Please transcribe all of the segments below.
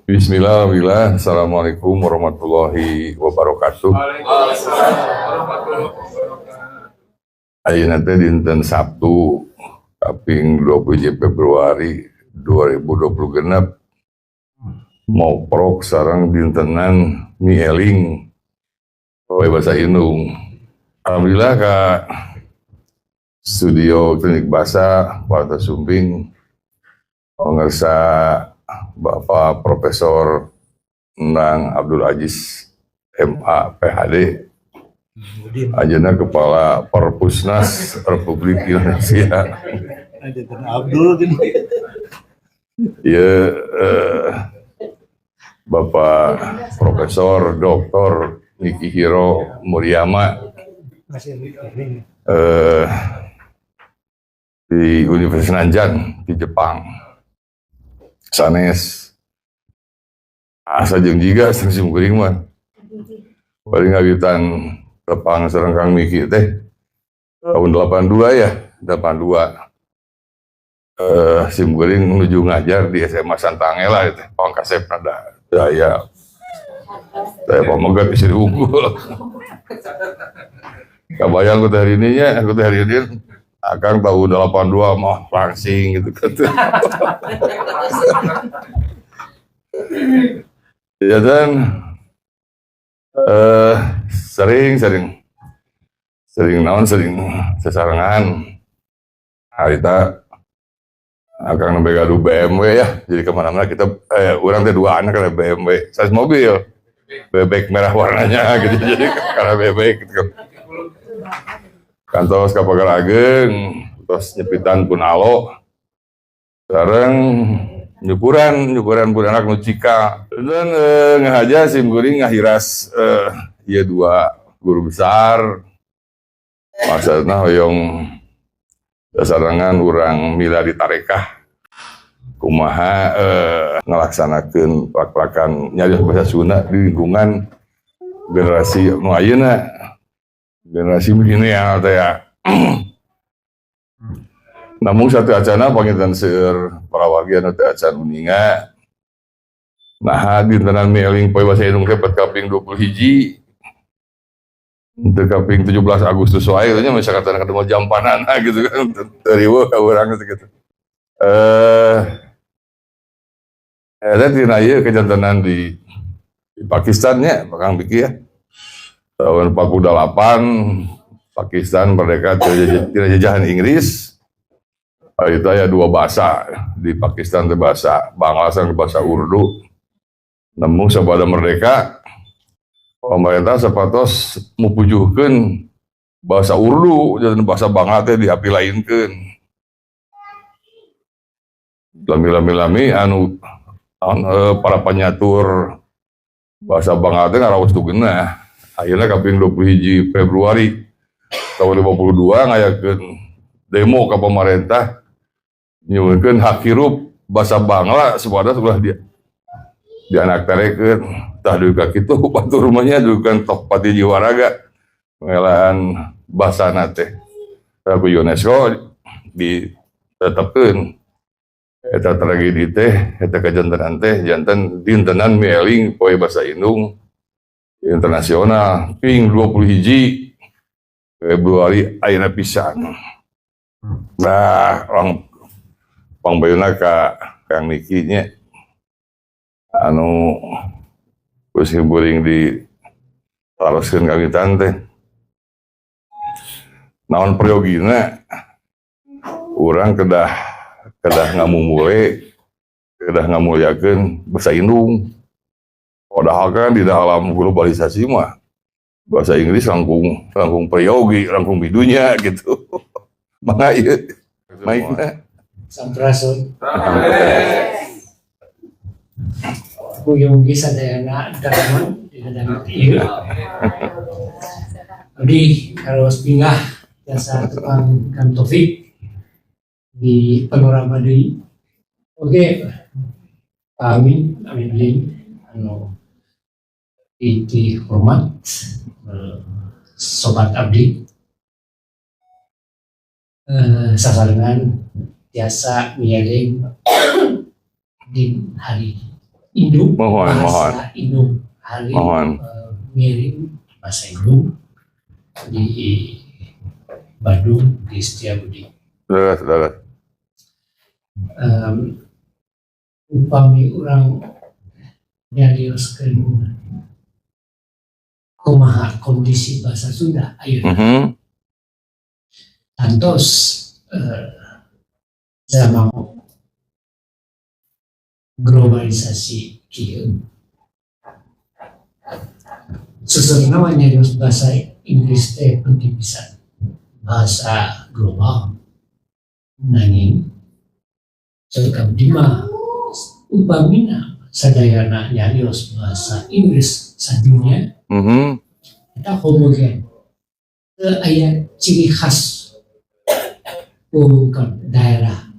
Bismillah, alhamdulillah. Assalamualaikum warahmatullahi wabarakatuh. Waalaikumsalam warahmatullahi wabarakatuh. Ayeuna teh dinten Sabtu kaping 20 Februari 2020 genep, moprok sareng dintenan mieling poe bahasa Indung. Alhamdulillah ka studio Klinik Bahasa Warta Sumping pangersa Bapak Profesor Endang Abdul Aziz MA PhD, Ayeuna Kepala Perpusnas Republik Indonesia. Abdul gini. Ya, Bapak Profesor Dr. Mikihiro Moriyama di Universitas Nanjang di Jepang. Sanes asa jeung jiga sareng sim kuring mah. Paling ngawitan tepang sareng Kang Miki teh tahun 82 ya, 82. Sim kuring menuju ngajar di SMA Santangela itu, pangkasep rada daya. Saya pamegat istri unggul. Kabayang ku teh hari ini nya, ku teh hari ini Akang tahun 82 mah langsing gitu kan. Ya, dan sering sering sering naon, sering sesarengan harita Akang nembe gaduh BMW ya, jadi kemana-mana kita urang teh dua anak ada BMW saya mobil bebek merah warnanya gitu, jadi karena bebek gitu. Kantos ka Pagar Ageng, terus nyepitan pun alo sareng nyukuran nyukuran pun anak nu cika dan ngahaja sim kuring ngahiras ieu dua guru besar, maksudna hoyong sasarengan urang milari tarekah kumaha ngalaksanakeun plak-plakan nyarios bahasa Sunda di lingkungan generasi nu ayeuna, generasi milenial teh ya. Namun satu acana panginten seueur para wargi anu teu acan uninga naha dintenan mieling poe bahasa Indung teh kaping 20 hiji, teu kaping 17 Agustus wae gitu nya, misalkan ketemu jampanana gitu kan, teu riweuh ka urang gitu. Eta tina ieu kejantenan di Pakistan nya, Kang Biki ya. Tahun 48 Pakistan merdeka tina jajahan Inggris. Itu aya dua bahasa di Pakistan teh, bahasa Bangla sareng bahasa Urdu. Nemu sabada merdeka pemerintah sapatos mupujuhkeun bahasa Urdu dan bahasa Bangla teh diapilainkeun. Lami-lami-lami anu para penyatur bahasa Bangla teh ngaraos teu geunah. Akhirnya kaping 20 hiji Februari tahun 52 ngayakeun demo ke pemerintah nyuhunkeun hak hirup bahasa Bangla supaya ulah dia dianak tarekeun. Tah, dugi ka kitu batur mah nya, dugi ka tok pati jiwaraga ngelaan bahasana teh. Ku UNESCO ditetepkeun eta tragedi teh, eta kajantenan teh janten dintenan mieling poe bahasa Indung internasional ping 20 hiji Februari ayeuna pisan. Nah, orang pangbayuna ka Kang Miki nya anu geus kuring di taroskeun kawitan teh naon prayogina urang kedah kedah ngamumule, kedah ngamulyakeun bahasa Indung. Padahal kan di dalam globalisasi mah bahasa Inggris langkung langkung prayogi, langkung bidunya gitu. Mangga ieu mic-na. Sampurasun. Mugi-mugi sadayana damang dina danget ieu. Abdi karaos bingah jasa tepang Kang Taufik di panorama deui. Oke, Pak Amin, Amin Lin, anu di hormat sobat abdi, sasarengan tiasa mieling di hari Indung. Mohon, bahasa mohon. Indung hari Mohon. Ngiring bahasa Indung di Bandung, di Setiabudi. Leres, leres. Upami urang nyarioskeun kumaha kondisi bahasa Sunda ayeuna, tantos zaman globalisasi kieu sebenarnya mah nyarios bahasa Inggris teh penting pisan, bahasa global. Nanging ceuk abdi mah, upamina sadayana nyarios bahasa Inggris sadunya, eta homogen. Teu aya ciri khas wewengkon daerah.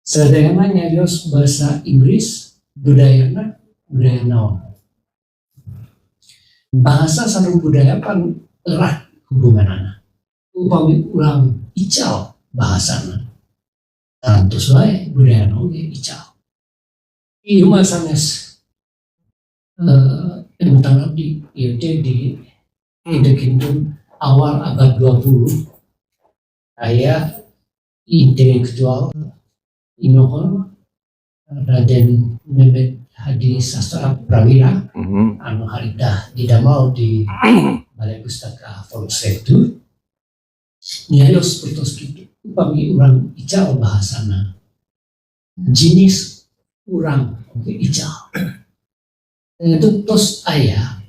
Sadayana nyarios bahasa Inggris, budayana budaya naon? Bahasa sareng budaya pan erat hubunganana. Upami urang ical bahasana, tangtos wae budayana oge ical. Ieu mah sanes emutan abdi, ieu teh di kinten awal abad 20 aya intelektual inohon Raden Memet Hadi Sastra Prawira anu harita didamel di Balai Pustaka Volksrecht nyarios sapertos kitu: upami urang ical bahasana, jenis urang oge ical. Itu tos aya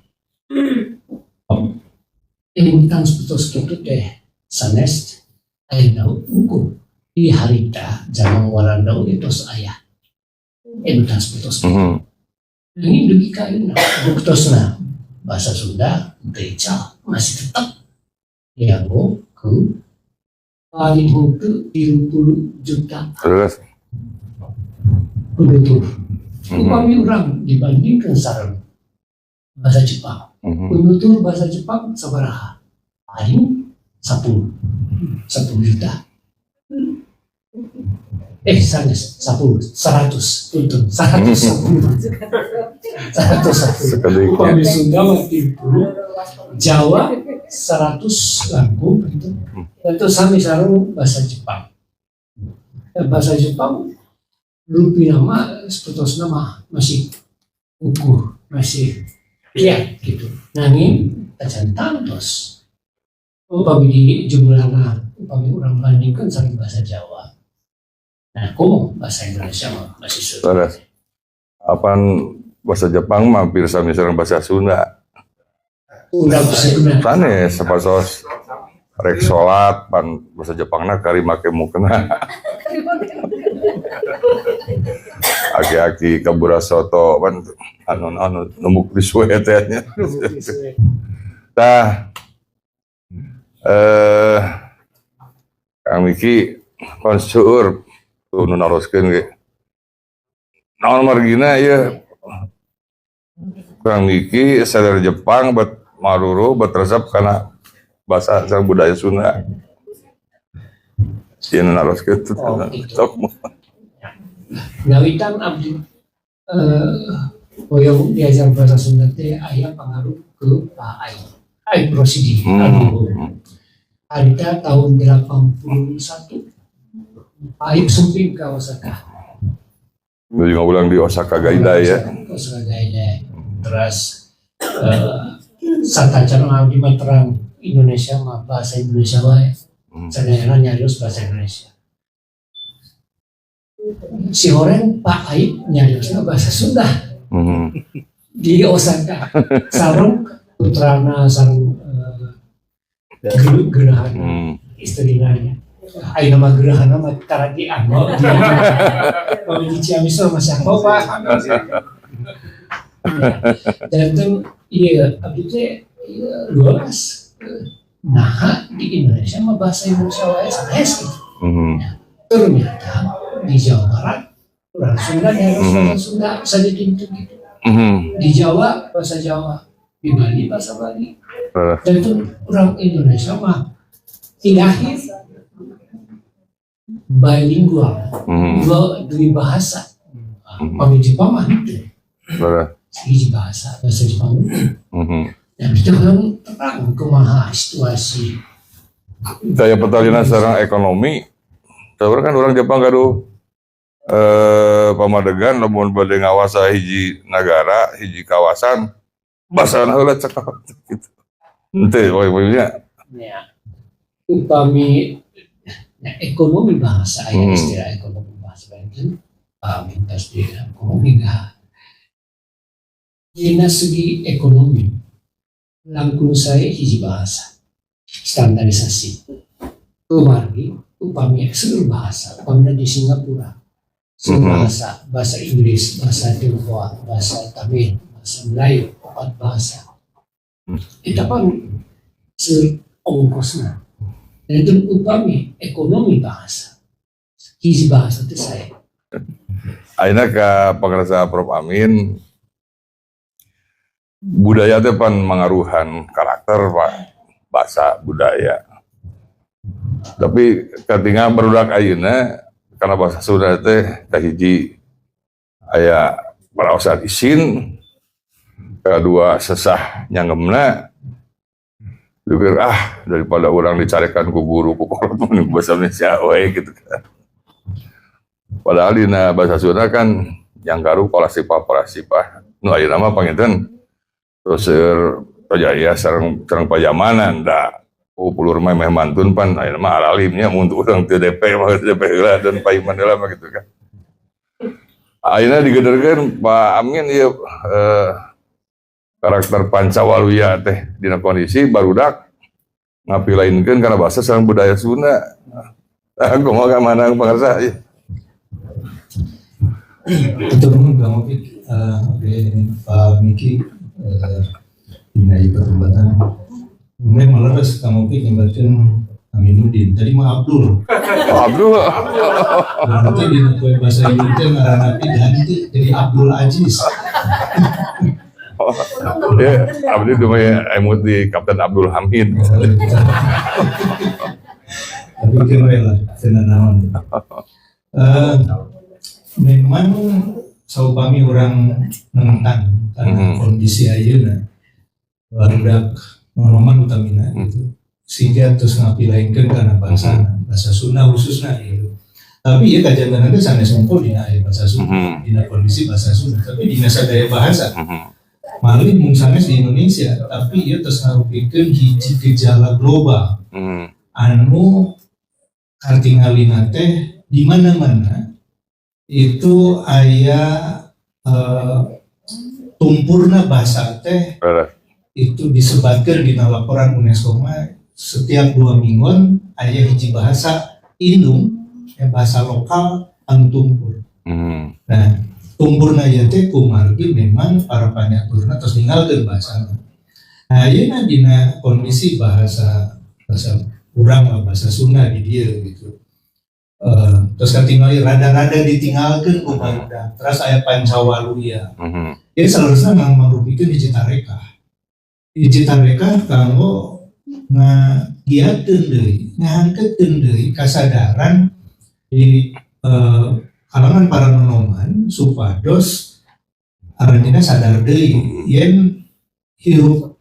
emutan sapertos kitu teh sanes ayeuna hukum, di harita zaman Walanda oge tos aya emutan sapertos kitu. Ini dugi ka ayeuna buktosna bahasa Sunda teu ical, masih tetap dianggo ku paling henteu 30 juta Terus. Penutur. Upami urang dibandingkan sareng bahasa Jepang, penutur bahasa Jepang sabaraha? Paling 10 10 juta. Eh, sanes 10, 100, punten, 110. 110. Sekeliknya. Upami Sunda mah 30, Jawa 100 langkung gitu. Itu sami sareng bahasa Jepang. Ya, bahasa Jepang rupina mah sebetulnya mah masih utuh, masih iya gitu. Nanging tacan tangtos. Upami di jumlahna, upami urang bandingkan sareng bahasa Jawa. Nah, komo bahasa Indonesia mah masih sulit. Terus. Apan bahasa Jepang mah hampir sami sareng bahasa Sunda. Udah bisa guna. Sanes sapatos rek salat pan bahasa Jepangna kari make mukena. Aki-aki kabura soto pan anu anu numbuk di suwe teh nya. Tah, Kang Miki pan seueur tuh nu naroskeun ge. Naon margina ieu Kang Miki sadar Jepang bet maruru bet resep kana bahasa sareng budaya Sunda. Ieu nu naroskeun tuh. Oh, gitu. Sok. Ngawitan abdi hoyong diajar bahasa Sunda teh aya pangaruh ke Pak Aip. Aip Rosidi almarhum. Harita tahun 81 Pak Aip sumping ke Osaka. Lu juga ulang di Osaka Gaidai ya. Osaka Gaidai. Terus satacan abdi mah terang Indonesia mah bahasa Indonesia wae. Sadayana nyarios bahasa Indonesia. Si horeng Pak Aip nyariosna bahasa Sunda di Osaka. Sareng putrana, sareng gerahana, istrina nya. Ayeuna mah gerahana mah tara dianggo. Pami di Ciamis mah masih anggo, Pak. Dan itu iya abdi teh ieu luas. Nah, di Indonesia mah bahasa Indonesia wae sanes gitu. Ternyata di Jawa Barat orang Sunda nyarios bahasa Sunda saja gitu gitu. Di Jawa bahasa Jawa, di Bali bahasa Bali. Dan itu orang Indonesia mah tilahir bilingual, dua dua bahasa. Pami Jepang mah henteu. Hiji bahasa, bahasa Jepang. Dan itu kan terang kumaha situasi. Daya pertalian sareng ekonomi. Sabar kan orang Jepang gaduh pamadegan lamun bade ngawasa hiji nagara, hiji kawasan, bahasa heula cekap gitu. Henteu we nya. Ya. Upami ya, ekonomi bahasa aya istilah ekonomi bahasa itu minta di ekonomi nah. Dina segi ekonomi langkung sae hiji bahasa standarisasi. Kumargi upami seueur bahasa, upamina di Singapura seueur bahasa, bahasa Inggris, bahasa Tionghoa, bahasa Tamil, bahasa Melayu, opat bahasa. Eta pan seueur ongkosna. Dan itu upami ekonomi bahasa hiji bahasa itu sae. Ayeuna ka pangersa Prof Amin, budaya teh pan mangaruhan karakter, Pak, bahasa budaya. Tapi katingal barudak ayeuna karena bahasa Sunda teh kahiji aya paraosan isin, kedua sesah nyangemna. Pikir, ah, daripada orang dicarekan ku guru, ku kolot, mending bahasa Indonesia we gitu kan. Padahal dina bahasa Sunda kan yang garu pola sifat pola sifat. Nu ayeuna mah panginten terus seueur jaya sareng sareng pajamanan da. Oh, pulur mah meh mantun pan ayeuna mah aralimnya mun urang teu DP mah DP heula dan paiman heula mah gitu kan. Ayeuna digederkeun, Pak Amin, ieu karakter Pancawaluya teh dina kondisi barudak ngapilainkeun kana bahasa sareng budaya Sunda. Ah, kumaha ka mana pangarsa ieu? Betul Bang Opik, oke Pak Miki, dina ieu pertembatan. Memang leres Kang Opik nyebutkeun Aminuddin. Tadi mah Abdul. Oh, Abdul. Berarti dina poe bahasa Indonesia ngaranna ganti jadi Abdul Aziz. Ya, abdi dumeh emut di Kapten Abdul Hamid. Tapi keun we lah, cenah naon. Memang saupami urang nentang karena kondisi ayeuna barudak nonoman utamina gitu sehingga terus ngapilainkeun kana bahasa bahasa Sunda khususna gitu. Tapi ya kajantenan teh sanes ngumpul dina aya bahasa Sunda, dina kondisi bahasa Sunda, tapi dina sadaya bahasa. Malih mung sanes di Indonesia, tapi ieu terus ngarupikeun hiji gejala global anu katingalina teh di mana-mana itu aya tumpurna bahasa teh. Itu disebatkan di laporan UNESCO mah setiap 2 mingguan aya hiji bahasa indung ya, bahasa lokal anu tumpur. Nah, tumpurna ieu teh kumargi memang para panyaturna terus ninggalkeun bahasana. Nah, ayeuna dina kondisi bahasa bahasa urang lah, bahasa Sunda di dieu gitu. Terus katingali rada-rada ditinggalkeun ku barudak. Terus aya Pancawaluya. Jadi seharusnya memang mangrupikeun hiji tarekah. Hiji tarekah kanggo ngagiatkeun deui, ngahangkeutkeun deui kasadaran di kalangan para nonoman supados aranjeunna sadar deui yen hirup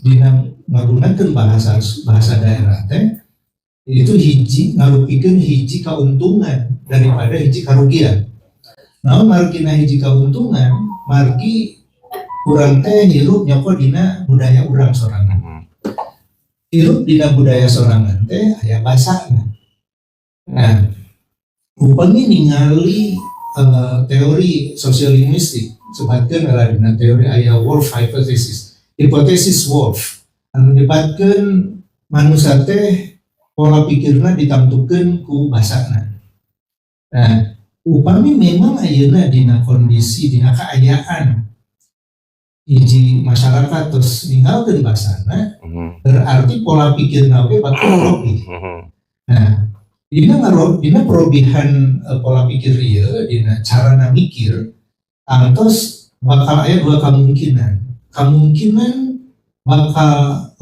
dina ngagunakeun bahasa bahasa daerah teh itu hiji ngarupikeun hiji keuntungan daripada hiji karugian. Naon margina hiji keuntungan? Margi urang teh hirup nyoko dina budaya urang sorangan. Hirup dina budaya sorangan teh aya basana. Nah, upami ningali teori sosiolinguistik sebatkeun adalah dina teori aya Wolf hypothesis, hipotesis Wolf anu nyebatkeun manusia teh pola pikirna ditangtukeun ku basana. Nah, upami memang ayeuna dina kondisi dina kaayaan hiji masyarakat terus ninggalkeun basana, berarti pola pikirna oge bakal robih. Nah, dina perobihan pola pikir ieu, dina carana mikir, tangtos bakal aya dua kemungkinan. Kemungkinan bakal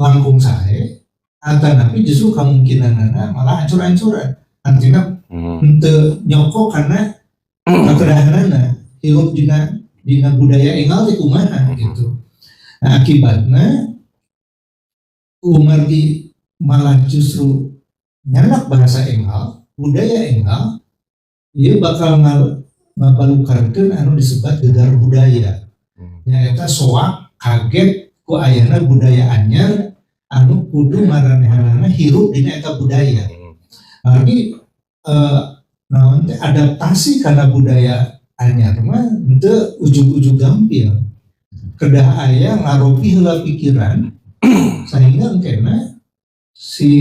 langkung sae atanapi justru kemungkinanana malah hancur-hancuran. Artinya henteu nyoko karena Kakedahanana hirup dina dina budaya enggal teh kumaha gitu. Nah, akibatna kumargi malah justru nyandak bahasa enggal, budaya enggal, ieu bakal ngabalukarkeun anu disebut gegar budaya. Nyaeta soak kaget ku ayana budaya anyar anu kudu maranehanana hirup dina eta budaya. Lagi naon teh adaptasi karena budaya anyar mah henteu ujug-ujug gampil. Kedah aya ngarobi heula pikiran sehingga engkena si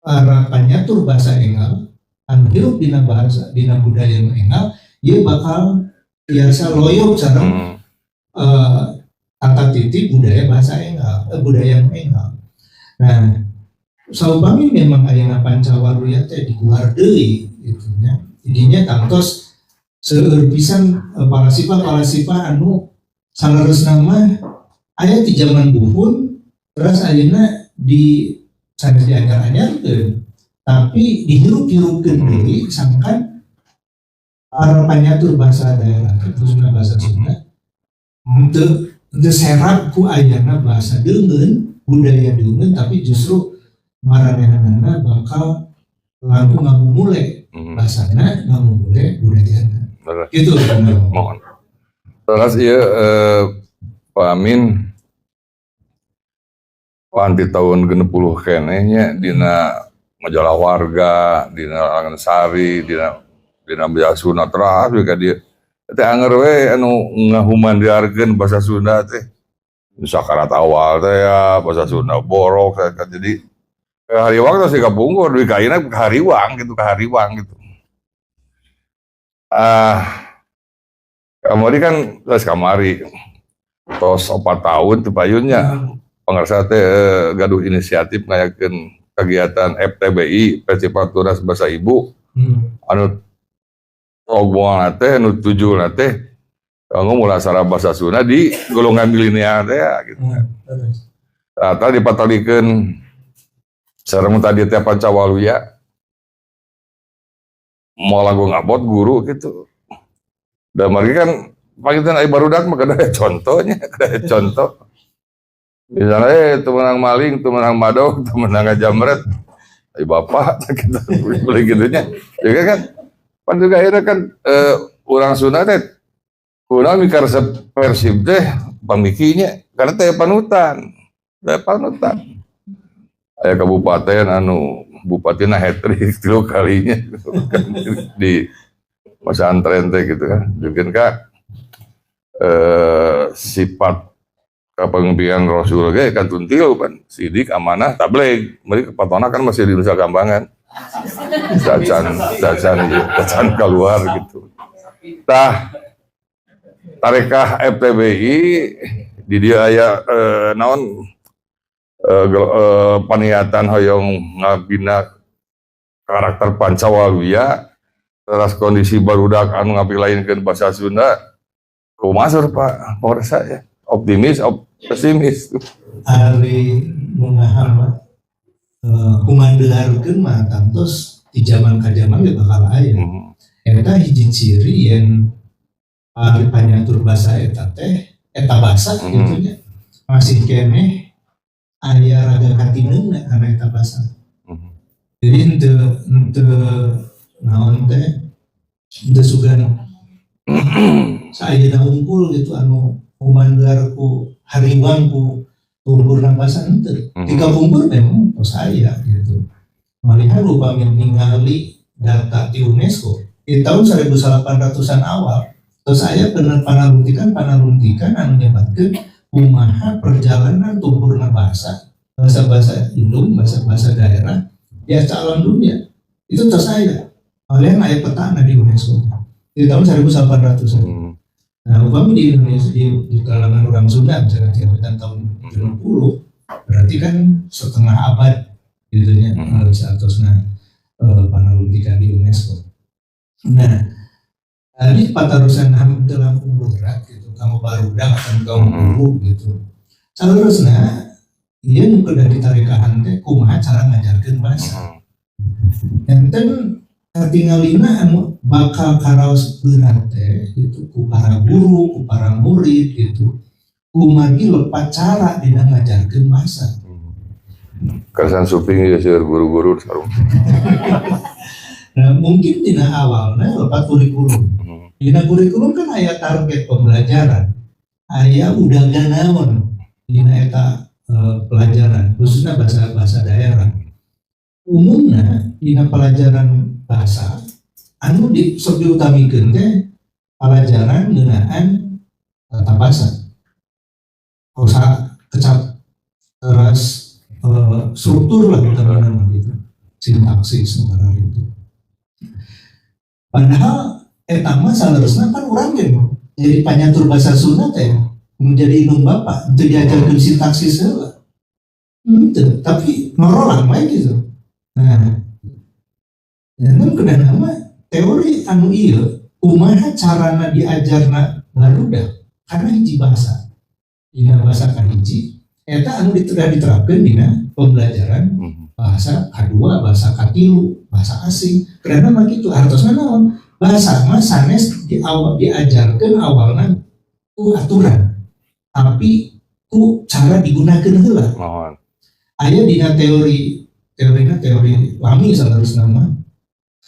para panyatur bahasa enggal anu hirup dina bahasa dina budaya nu enggal ieu bakal biasa loyong sareng tata titi budaya bahasa enggal, budaya nu enggal. Nah, saupami memang ayeuna Pancawaluya teh diguar deui gitu nya. Jadinya tangtos seueur pisan parasipa-parasipa anu saleresna mah aya di zaman buhun terus ayeuna di sanes dianyar-anyarkeun tapi dihirup-hirupkeun deui sangkan para panyatur bahasa daerah khususnya bahasa Sunda henteu henteu serap ku ayana bahasa deungeun budaya deungeun tapi justru maranehanana bakal langkung ngamumule bahasana ngamumule budayana gitu. Mohon terus ieu Pak Amin di tahun 60 keneh nya dina majalah Warga, dina Langen Sari, dina dina majalah Sunda teras we ka dieu. Teh anger we anu ngahumandiarkeun bahasa Sunda teh. Sakarat awal teh ya bahasa Sunda borok kan jadi hariwang teh kapungkur dugi ka ayeuna hariwang gitu, hariwang gitu. Ah, kamari kan geus kamari tos 4 tahun teu payunnya. Pangersa teh gaduh inisiatif ngayakeun kegiatan FTBI, Festival Tunas Bahasa Ibu. Anu rogbongan teh anu tujulna teh kanggo mulasara bahasa Sunda di golongan milenial teh ya, gitu. Nah, tadi dipatalikeun sareng tadi teh Pancawaluya moal langkung ngabot guru gitu. Da margi kan panginten aya barudak mah kedah contohnya, kedah contoh. Misalnya teu meunang maling, teu meunang madog, teu meunang ngajamret. Ai bapak kita boleh gitunya. Juga kan pan juga akhirnya kan urang Sunda teh kunaon mikaresep Persib teh pamikinya karena teh panutan. Teh panutan. Aya kabupaten anu bupatina hat-trick 3 kalinya di pesantren teh gitu kan. Mungkin kak sifat kepemimpinan Rasul ge kan tuntil pan sidik amanah tabligh mereka patona kan masih di Nusa Kambangan cacan cacan cacan keluar gitu. Tah tarekah FTBI di dia aya naon paniatan hoyong ngabina karakter Pancawaluya teras kondisi barudak anu ngapilainkeun bahasa Sunda kumaha Pak Polresa ya optimis pesimis. Ari mengahama kumandelarkeun mah tangtos di zaman ka zaman ge bakal aya. Eta hiji ciri yen ari panyatur bahasa eta teh eta basa gitu nya masih keneh aya raga katineungna kana eta basa. Jadi henteu henteu naon teh henteu sugan saayana unggul gitu anu kumandelar ku hariwang ku tumpurna basa henteu. Tika pungkur memang tos aya gitu. Malihan upami ningali data di UNESCO di tahun 1800-an awal terus aya bener panaluntikan anu nyebatkeun kumaha perjalanan tumpurna bahasa bahasa-bahasa indung, bahasa-bahasa daerah di alam dunia itu terus aya. Malihan aya petana di UNESCO di tahun 1800-an. Nah, upami di Indonesia di kalangan orang Sunda misalnya di tahun 70 berarti kan setengah abad gitu nya saatosna panaluntikan di UNESCO. Nah, tadi patarusan teu langkung berat gitu, kamu barudak atau kamu guru gitu. Saleresna ieu nu kedah ditarekahan teh kumaha cara ngajarkeun bahasa. Enten Katingalina anu bakal karaos berat teh gitu ku para guru, ku para murid gitu. Kumargi lepat cara dina ngajarkeun bahasa. Karasan suping ya seueur guru-guru sarung. Nah, mungkin dina awalnya lepat kurikulum. Dina kurikulum kan aya target pembelajaran. Aya udah naon dina eta pelajaran, khususnya bahasa-bahasa daerah. Umumnya dina pelajaran bahasa anu di sok diutamikeun teh pelajaran ngeunaan tata bahasa. Kosa kecap teras struktur lah utamina mah gitu. Sintaksis sembarang itu. Padahal eta mah saleresna kan urang ge jadi panyatur bahasa Sunda teh menjadi indung bapa untuk diajarkeun sintaksis heula. Henteu, tapi ngorolang we gitu. Nah, jangan kena nama teori anu ieu kumaha carana diajarna barudak karena hiji bahasa. Dina bahasa kahiji eta anu diterapkeun dina pembelajaran bahasa K2, bahasa K3, bahasa asing. Karena mah kitu hartosna naon? Bahasa mah sanes di awal diajarkeun awalna ku aturan. Tapi ku cara digunakeun heula. Mohon. Aya dina teori, teorina teori lami salarusna mah.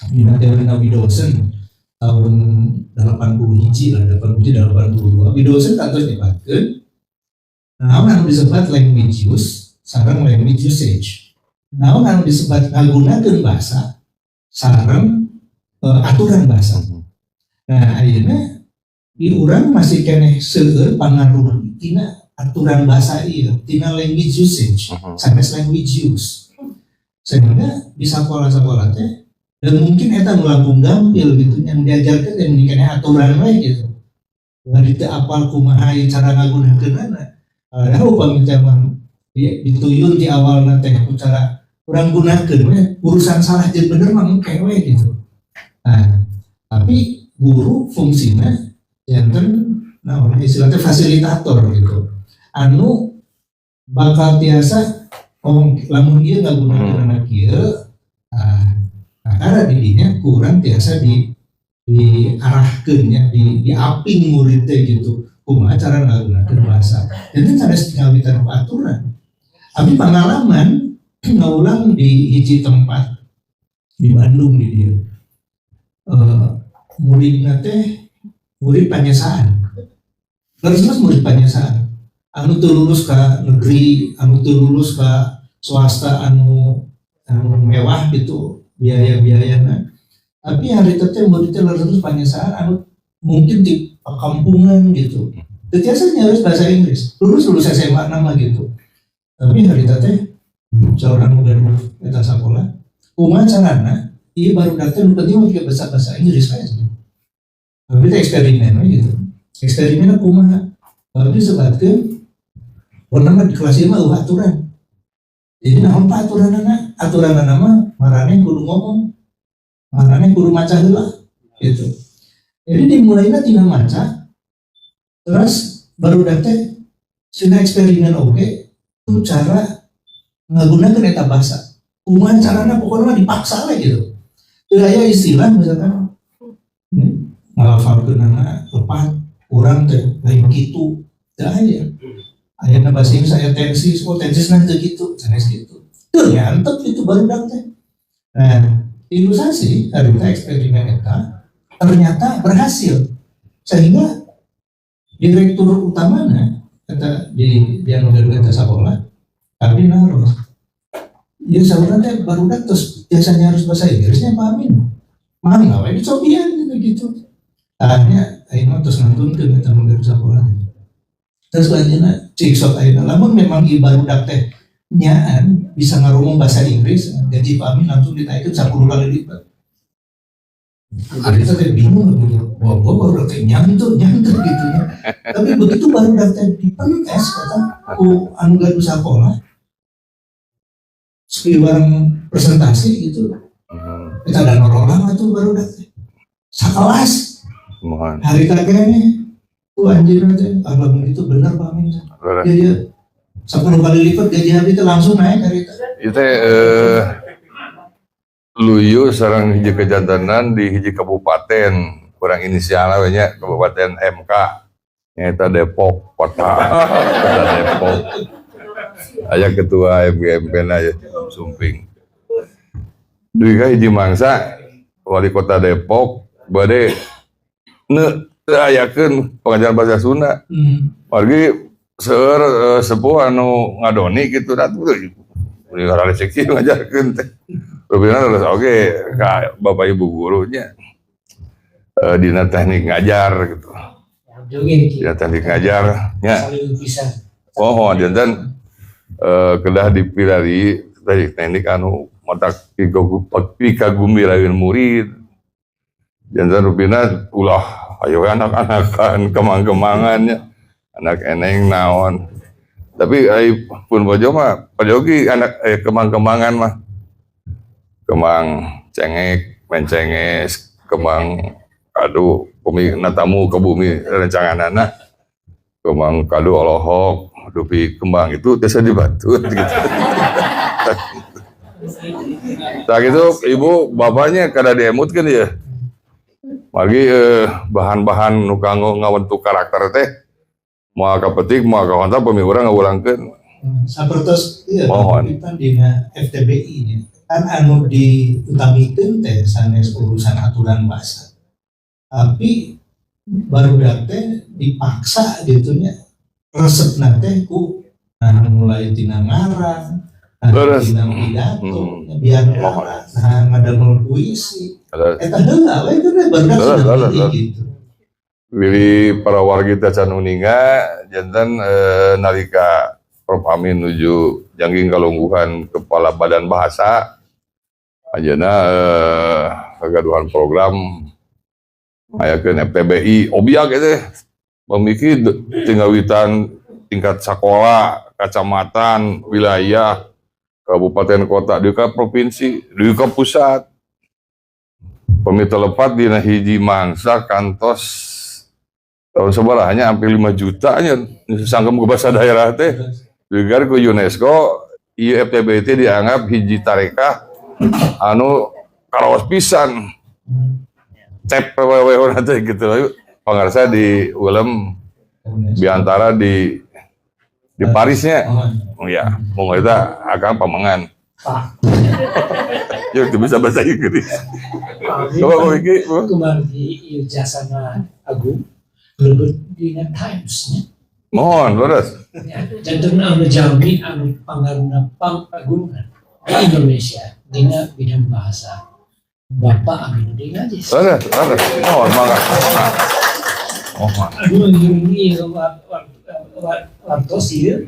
Dina teori Widdowson tahun 80 hiji lah, 80 hiji, 82. Widdowson kantos nyebatkeun naon anu disebut language use sareng language usage. Naon anu disebut ngagunakeun bahasa sareng aturan bahasa. Nah, ayeuna di urang masih keneh seueur pangaruh tina aturan bahasa ieu, tina language usage, sanes language use. Sehingga di sekolah-sekolah teh dan mungkin eta nu langkung gampil gitu yang diajarkan dan ini keneh aturan we gitu. Bari teu apal kumaha ieu cara ngagunakeunana. Padahal upami teh mah dituyun di awalna teh ku cara urang gunakeun we, urusan salah jeung bener mah engke we gitu. Nah, tapi guru fungsina janten naon istilahnya fasilitator gitu. Anu bakal tiasa oh lamun ieu ngagunakeun anak ieu, nah, karena didinya kurang tiasa diarahkeun nya, diaping murid teh gitu. Kumaha cara ngagunakeun bahasa. Jadi sanes ngawitan ku aturan. Abi pengalaman ngaulang di hiji tempat di Bandung di dieu. Muridna teh murid panyesaan. Terus murid panyesaan. Anu teu lulus ka negeri, anu teu lulus ka swasta anu mewah gitu biaya-biayana. Tapi hari itu teh murid teh lulus panyesaan anu mungkin di perkampungan gitu. Teu tiasa nyaris bahasa Inggris. Lulus SMA nama gitu. Tapi hari itu teh seorang gaduh eta sakola, kumaha carana ieu baru datang nu penting mah bahasa bahasa Inggris we. Tapi teh eksperimen we gitu. Eksperimenna kumaha? Baru disebutkeun pokona mah di kelas ieu mah eueuh aturan. Jadi naon pak aturanana? Aturanana mah maraneh kudu ngomong. Maraneh kudu maca heula gitu. Jadi dimulaina tina maca, terus baru teh sina eksperimen oge itu cara ngagunakeun eta bahasa. Kumaha carana pokoknya mah dipaksa we gitu. Teu aya istilah misalkan ngalafalkeunana lepat urang teh lain kitu. Teu aya. Ayeuna bahasa Inggris aya tensis, oh tensis teu kitu, sanes kitu. Teu nyantep itu barudak teh. Nah, ilustrasi dari eksperimen eta ternyata berhasil sehingga direktur utamanya kata di anu gaduh eta sakola abdi naros ya saurna teh barudak terus biasanya harus bahasa Inggrisnya Pak Amin mangga we dicobian gitu gitu tanya ayeuna terus ngantunkeun eta nu gaduh sakola terus lanjutna cik sok ayeuna lamun memang ieu barudak teh nyaan bisa ngaromong bahasa Inggris gaji Pak Amin langsung dinaikkan 10 kali lipat. Hari itu saya bingung gitu, wah gua baru teh nyantut nyantut gitu ya. Tapi begitu baru teh dipentes kata ku anu gaduh sakola sekali bareng presentasi gitu. Kita ada norolang atuh baru teh sakelas. Mohon. Hari kene tuh anjir teh lamun itu benar Pak Amin. Leres. Iya, iya. 10 kali lipat gaji habis itu langsung naik hari itu. Itu teh Luyu sareng hiji kejantenan di hiji kabupaten, kurang inisialna we nya, Kabupaten MK, nyaeta Depok kota, kota Depok. Aya ketua MGMP na ya, Sumping. Dugi ka hiji mangsa wali kota Depok bade teu ayakeun pengajaran bahasa Sunda. Margi seueur sepuh anu ngadoni kitu, atuh rezeki ngajarkeun teh. Rupina terus oge ka bapak ibu gurunya dina teknik ngajar gitu. Dina teknik ngajar nya. Oh, janten kedah dipilari teknik anu matak pikagumbiraeun murid. Janten rupina ulah ayo anak-anakan kemang-kemangannya anak eneng naon. Tapi ai pun bojo mah pajogi anak kemang-kemangan mah. Kemang cengek, mencenges, kemang kadu bumi natamu ke bumi rencanganana. Kemang kadu olohok, dupi kembang itu biasa dibantu gitu. Nah gitu ibu bapaknya kada diemutkeun ya. Margi bahan-bahan nu kanggo ngawentuk karakter teh moal kapetik moal kahontal pami urang ngawulangkeun. Sapertos ieu Mohon. Dina FTBI nya. Kan anu diutamikeun teh sanes urusan aturan bahasa. Tapi barudak teh dipaksa gitu nya. Resepna teh ku nah mulai tina ngarang, nah tina pidato, biar nah ngadamel puisi. Eta heula we teh barudak sudah milih gitu. Willy para wargi teh can uninga janten nalika Prof Amin nuju jangging kalungguhan kepala badan bahasa anjeunna kagaduhan program ngayakeun FTBI obiak teh pamiki tinggawitan tingkat sekolah, kecamatan, wilayah, kabupaten kota, di ka provinsi, di ka pusat. Pami telepat dina hiji mangsa kantos tahun sebarahnya hampir 5 juta nya sangkem ke bahasa daerah teh. Digar ku UNESCO ieu FTBI teh dianggap hiji tarekah anu karaos pisan. Cep wewe teh gitu. Pangarsa di ulem biantara di Parisnya. Oh ya, mau eta akang pamengan. Pak. Ya itu bisa bahasa Inggris. Coba Pak Wiki. Kumargi ieu jasana agung lebet dina Times nya. Mohon, leres. Ya, janten anu jalmi anu pangaruna pangagungan di Indonesia dina bidang bahasa. Bapak Aminuddin Aziz. Leres, leres. Mohon, mangga. Mohon. Anu ngiringi wartos ieu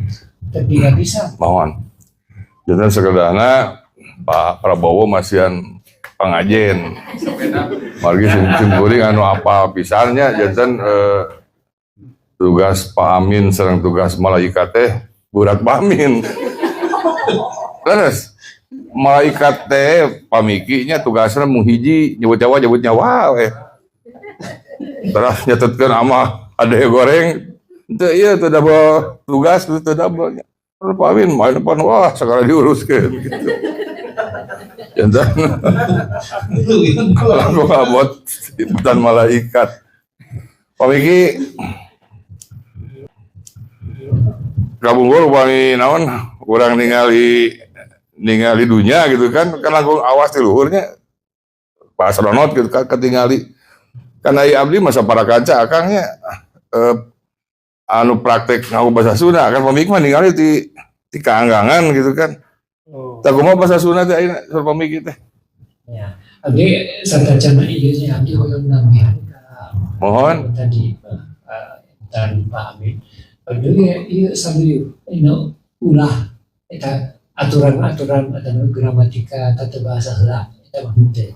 terpilih bisa. Mohon. Janten sekedana Pak Prabowo masihan pangajen. Margi sim kuring anu apal pisannya janten tugas Pak Amin sareng tugas malaikat teh burat Pak Amin. Leres. Malaikat teh pamikinya tugasna mung hiji nyebut nyawa nyebut nyawa we. Terus nyatetkeun ama ade goreng teu ieu teu double tugas teu double. Pak Amin main depan wah segala diuruskeun gitu. Janten aku abot dan malaikat. Pamiki kabungkur upami naon urang ningali dunia gitu kan, kan langkung awas di luhurnya Pak Astronot gitu kan ketingali. Kan ai abdi masa para kaca akangnya anu praktek ngaku bahasa Sunda kan pamiki mah ningali ti kaanggangan gitu kan. Oh. Tah kumaha bahasa Sunda teh ayeuna sur pamiki teh. Ya, abdi satacana ieu nya abdi hoyong nambihan ka mohon tadi tadi Pak Amin. Abdi ieu sambil inu ulah eta aturan-aturan atau gramatika tata bahasa heula eta mah henteu.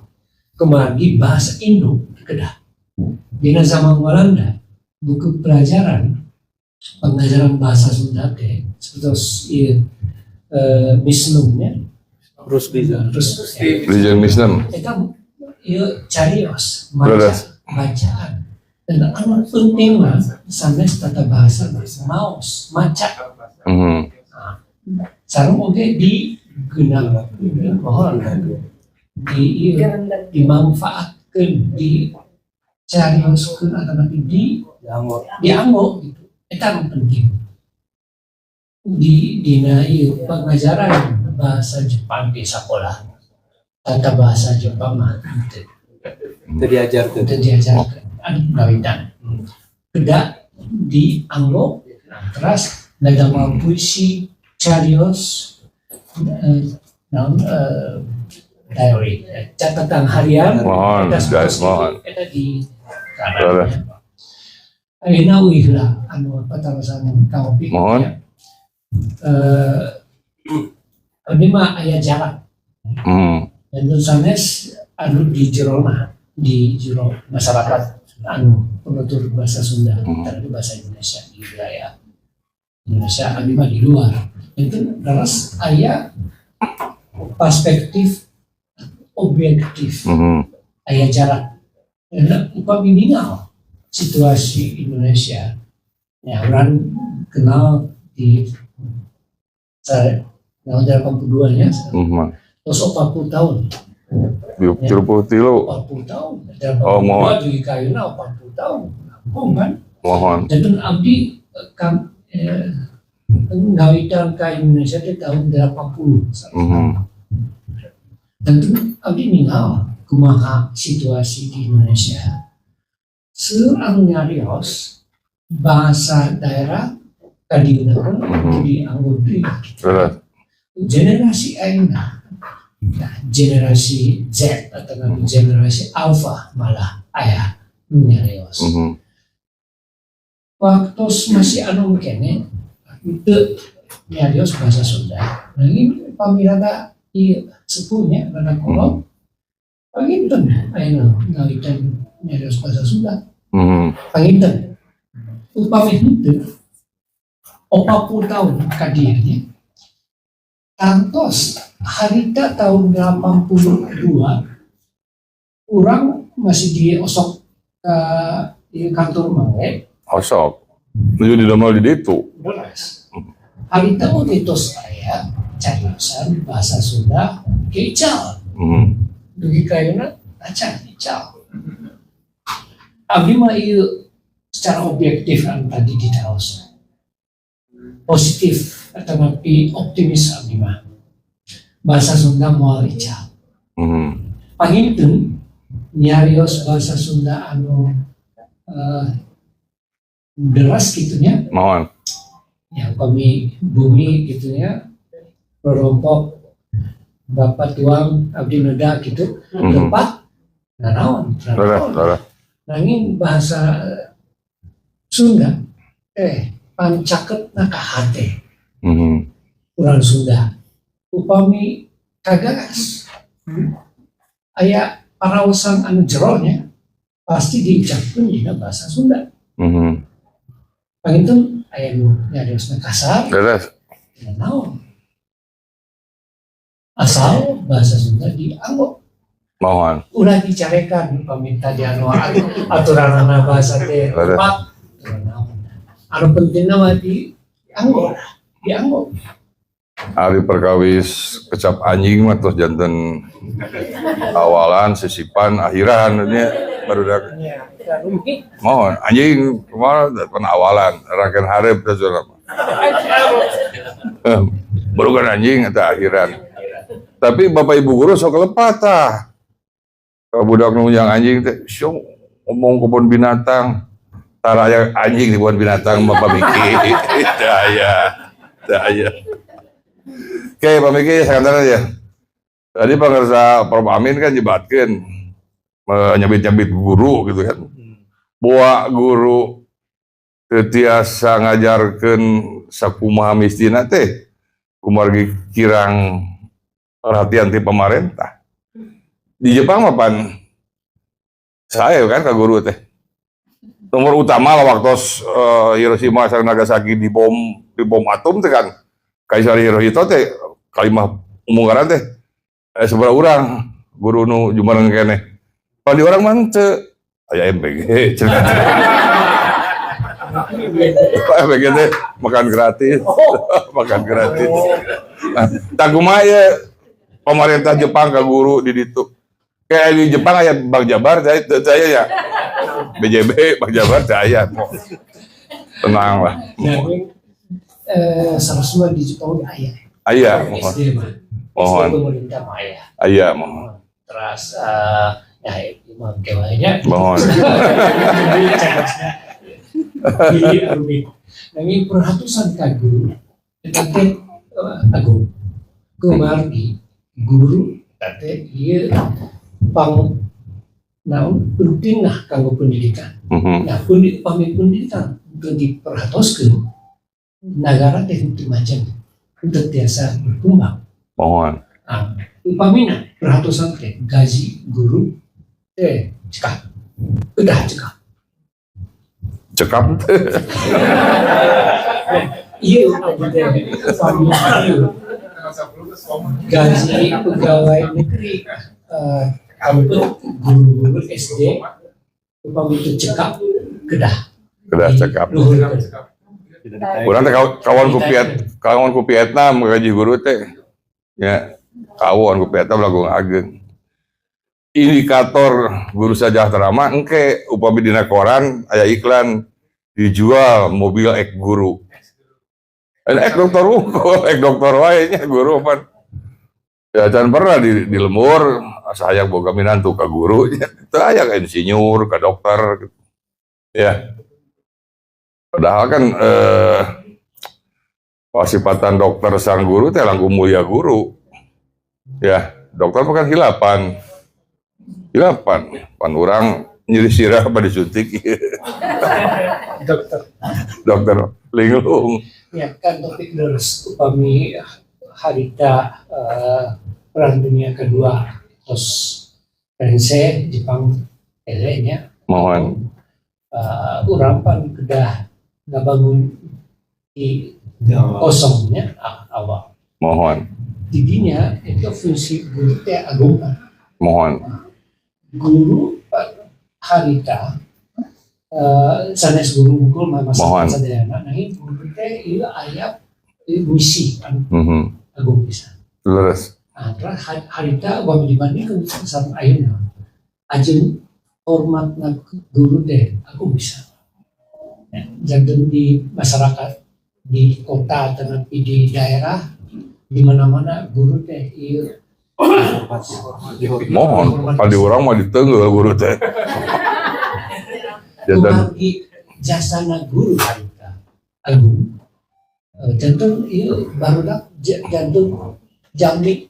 Kumargi bahasa Indo kedah. Dina zaman Walanda buku pelajaran pengajaran bahasa Sunda teh seperti ieu Misnumnya Rusdi Rijeng Misnum eta ieu carios bacaan dan anu penting mah sanes tata bahasa maos maca. Sareng oge di genang mohon Di ieu, dimanfaatkeun, dicarioskeun atau di Dianggo. Dianggo gitu. Eta nu penting di dina ieu pengajaran bahasa Jepang di sekolah, tata bahasa Jepang mah henteu. Itu diajarkan. Teu diajarkeun anu ngawitan kedah dianggo. Nah, terus ngadamel puisi, carios, naon, diary, catatan harian. Mohon, eta guys, satos mohon. gitu, eta di Leres. Ayeuna uih lah anu patarosan Kang Opik. Mohon. Ya. Ini mah aya jarak dan sanes anu di jerona, di jero masyarakat anu penutur bahasa Sunda, tapi bahasa Indonesia di wilayah Indonesia, abdi mah di luar itu terus aya perspektif objektif, aya jarak. Dan upami ningal situasi Indonesia ya, urang kenal di tahun 82 nya, terus 40 tahun. 33. 40 tahun. Oh, mohon. 82 di kayuna 40 tahun. Langkung kan. Mohon. Dan abdi kam, ngawitan ka Indonesia di tahun 80. Tentu abdi ningal kumaha situasi di Indonesia. Seueur anu nyarios bahasa daerah kadieuna dianggo deui. Generasi ayeuna, nah, generasi Z atau generasi Alpha malah aya nu nyarios. Waktu masih anu keneh teu nyarios bahasa Sunda. Nah, ini pamirata ieu sepuhnya rada kolot. Panginten ayeuna ngawitan nyarios bahasa Sunda. Panginten. Upami henteu, 40 tahun ka dieu nya, tangtos harita tahun 82 urang masih di osok ke di kantor Mangle. Osok. Nuju didamel di ditu. Beres harita oge tos aya cariosan bahasa Sunda ke ical. Dugi ka ayeuna acan ical. Abdi mah ieu secara objektif anu tadi ditaos positif atau tapi optimis, abdi mah bahasa Sunda moal ical. Panginten nyarios bahasa Sunda anu deras gitunya. Mohon. Yang kami bumi gitunya, rorompok bapak tuang abdi neda gitu, lepat nanaon. Leres, leres. Nanging bahasa Sunda pancaketna ka hate urang Sunda. Upami kagagas aya paraosan anu jeronya pasti diucapkeun dina bahasa Sunda. Panginten aya nu nyariosna kasar, naon, asal bahasa Sunda dianggo. Mohon. Ulah dicarekan paminta di anu aturanana bahasa teh tepat naon, anu pentingna mah dianggo lah, dianggo. Ari perkawis kecap anjing mah tos janten awalan, sisipan, akhiran nya barudak. Ya, rumi. Mohon anjing kumaha pan awalan rangkeun hareup teh cenah. Baru kan anjing eta akhiran. Tapi bapak ibu guru sok lepat tah. Kalau budak nu yang anjing teh syok ngomong kebun binatang. Tara aya anjing di kebun binatang Bapak Miki. Teu aya. Teu aya. Oke, Pak Miki, sekarang ya. Tadi pangersa Prof Amin kan nyebatkeun nyabit-nyabit guru gitu kan. Bahwa guru teu tiasa ngajarkeun sakumaha mistina teh kumargi kirang perhatian ti pemerintah. Di Jepang mah pan saya kan ke guru teh. Nomor utama lah waktu Hiroshima sareng Nagasaki dibom atom teh kan. Kaisar Hirohito teh kalimah umungkaran teh seberapa urang guru nu jumareng keneh. Kalau di urang mah henteu aya MBG cenah. Pak MBG teh makan gratis. Makan gratis. Nah, tah kumaha ye pemerintah Jepang ke guru di ditu? Kayak di Jepang aya Bank Jabar, saya ya. BJB, Bank Jabar saya. Tenang lah. Nah, salah di Jepang aya. Aya, mohon. SD mah. Mohon. SD pemerintah mah aya. Aya, mohon. Terus ya itu mah kewanya. Mohon. Jadi rumit. Nanging perhatosan ka guru eta teh agung. Kumargi guru eta teh ieu pang naon penting lah kanggo pendidikan. Nah, pami pendidikan teu diperhatoskeun, nagara teh henteu macam henteu tiasa berkembang. Mohon. Nah, upamina perhatosan teh gaji guru teh cekap. Udah cekap. Cekap teh. Iya, abdi teh upamina ieu gaji pegawai negeri untuk guru-guru SD upami itu cekap kedah. Kedah cekap. Luhurkeun. Urang teh kawan ku Vietnam gaji guru teh. Ya, kawan ku Vietnam lagu ageng. Indikator guru sejahtera mah engke upami dina koran aya iklan dijual mobil ek guru. Ek dokter wungkul, ek dokter wae nya guru pan. Ya can pernah di lembur asa hayang boga minantu ka guru nya. Teu aya ka insinyur, ka dokter gitu. Ya. Padahal kan pasipatan dokter sang guru teh langkung mulia guru. Ya, dokter bukan hilapan. Hilapan. Pan urang nyeri sirah apa disuntik. Dokter. Dokter linglung. Ya kan topik terus upami harita Perang Dunia Kedua terus Rense Jepang eleh nya. Mohon. Urang pan kedah ngabangun di kosongnya awal. Mohon. Didinya itu fungsi guru teh agung. Mohon. Guru harita sanes guru wungkul mah Mohon. sadayana, nanging guru teh ieu aya misi anu agung pisan. Leres. Nah, terus harita upami dibandingkeun sareng ayeuna, ajeng hormatna guru teh agung pisan. Ya, janten di masyarakat di kota tetapi di daerah di mana-mana guru teh ieu. Mohon. Adi urang mah diteungeul guru teh. Janten Kumargi jasana guru harita agung. Janten ieu barudak janten jami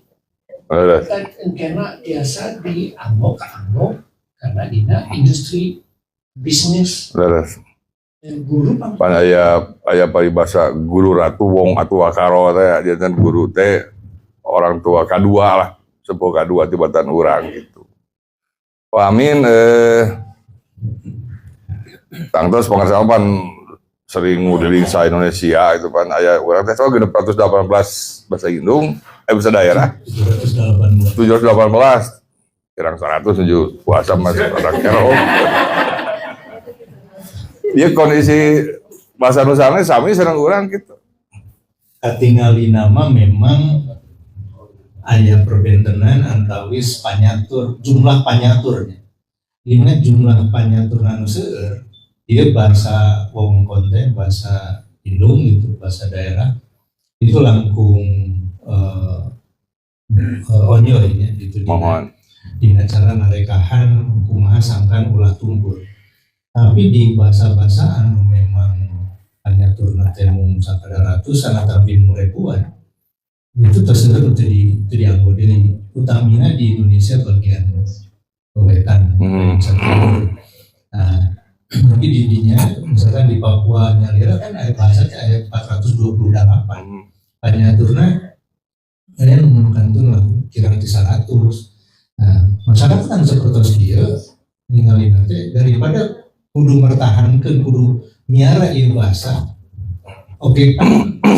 Leres. kan engkena biasa dianggo kaanggo karena dina industri bisnis. Leres. Guru pan Pan aya paribasa guru ratu wong atua karo teh, janten guru teh orang tua kadua lah, sepuh kadua tibatan urang gitu. Pak Amin tangtos pangersa pan sering ngudeling sa Indonesia itu pan aya urang teh soal 618 bahasa Indung, bahasa daerah. 718. 718 kirang 100 menuju puasa mas orang kero. Iya kondisi bahasa Nusantara sami sareng urang gitu. Katingali nama memang aya perbentenan antawis panyatur, jumlah panyaturnya. Dina jumlah panyatur anu seueur, ieu bahasa wewengkon teh bahasa Indung gitu, bahasa daerah itu langkung onyoy nya gitu dina, Mohon. Dina cara ngarekahan kumaha sangkan ulah tumpul. Tapi di bahasa-bahasa anu memang panyaturna teh mung sakadar ratusan ataupun mung ribuan itu tersebut teu dianggo deui, utamina di Indonesia bagian wetan. Nah, tapi di dinya misalkan di Papua nyalira kan ada bahasa teh aya 428 panyaturna aya nu kantun lah kirang ti 100. Nah, masyarakat kan seperti dia ningali nanti daripada kudu mertahankan kudu miara ieu bahasa, oke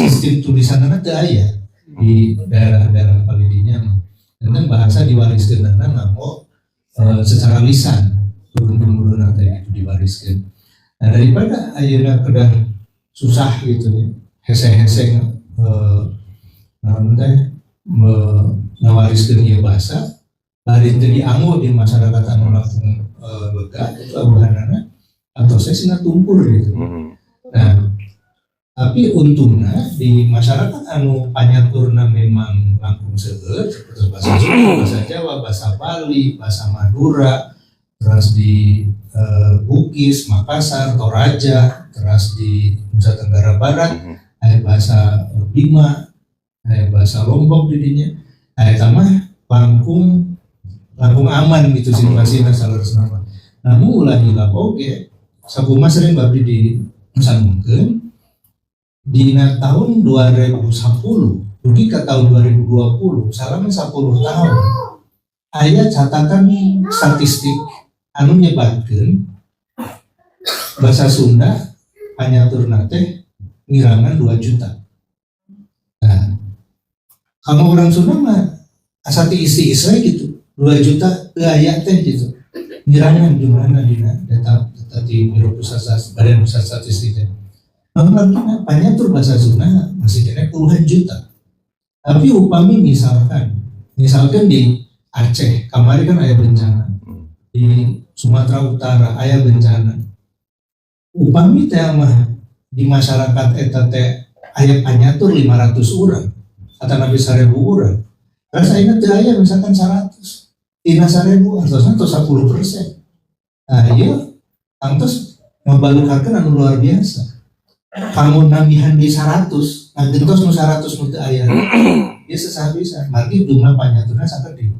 sistem tulisanna teu aya di daerah-daerah palidinya mah. Dan bahasa diwariskeun nganggo secara lisan turun temurun teh itu diwariskeun. Nah, daripada ayeuna kedah susah gitu ya, hese-hese naon teh ngawariskeun ieu bahasa, Bari teu dianggo di masyarakat anu langkung lega itu abuhanana atau saya sina tumpur gitu. Nah, tapi untungnya di masyarakat anu panyaturna memang langkung seueur seperti bahasa Sunda, bahasa Jawa, bahasa Bali, bahasa Madura, terus di Bugis, Makassar, Toraja, terus di Nusa Tenggara Barat, aya bahasa Bima, aya bahasa Lombok di dinya. Nah, eta mah langkung langkung aman gitu situasina saleresna mah. Namun ulah hilap oge, sakumaha sering abdi disangungkeun dina tahun 2010 dugi ke tahun 2020, selama 10 tahun aya catatan statistik anu nyebatkeun bahasa Sunda panyaturna teh ngirangan 2 juta. Nah, kalau orang Sunda mah asa tiis-tiis we gitu. 2 juta teu aya teh gitu. Ngirangan jumlahna dina data data di Biro Pusat Badan Pusat Statistik teh. Namun artinya panyatur bahasa Sunda masih kena puluhan juta. Tapi upami misalkan, misalkan di Aceh, kemarin kan aya bencana. Di Sumatera Utara aya bencana. Upami teh mah di masyarakat eta teh aya panyatur 500 orang atau nabi 1000 orang. Terus ayeuna teu aya misalkan 100. Tina 1000 artosna tos 10%. Nah, ieu tangtos ngabalukarkeun anu luar biasa. Kanggo nambihan di 100, ngagentos nu 100 nu teu aya. Ieu sesah bisa. Margi jumlah panyaturna sakedik.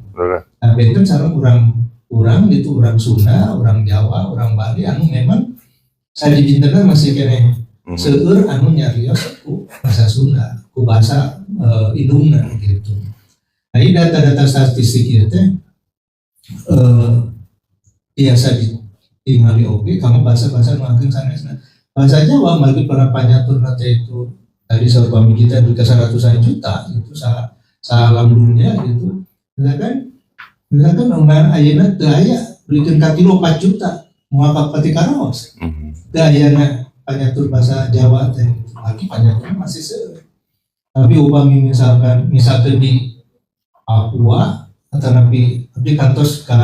Nah, benten sareng urang-urang gitu, urang Sunda, urang Jawa, urang Bali anu memang sadidintenna masih keneh seueur anu nyarios ku bahasa Sunda, ku bahasa indungna gitu. Nah, ini data-data statistik ieu teh biasa ditingali oge kanggo bahasa-bahasa nu ageng sanesna. Bahasa Jawa margi para panyaturna teh itu tadi saupami kita duka seratusan juta gitu sa salam dunia gitu. Misalkan misalkan unggahan ayeuna teu aya beuki katilu 4 juta moal pati karaos. Teu ayana panyatur bahasa Jawa teh gitu. Lagi panyaturna masih seueur. Tapi upami misalkan misalkan di Papua atau nabi abdi kantos ka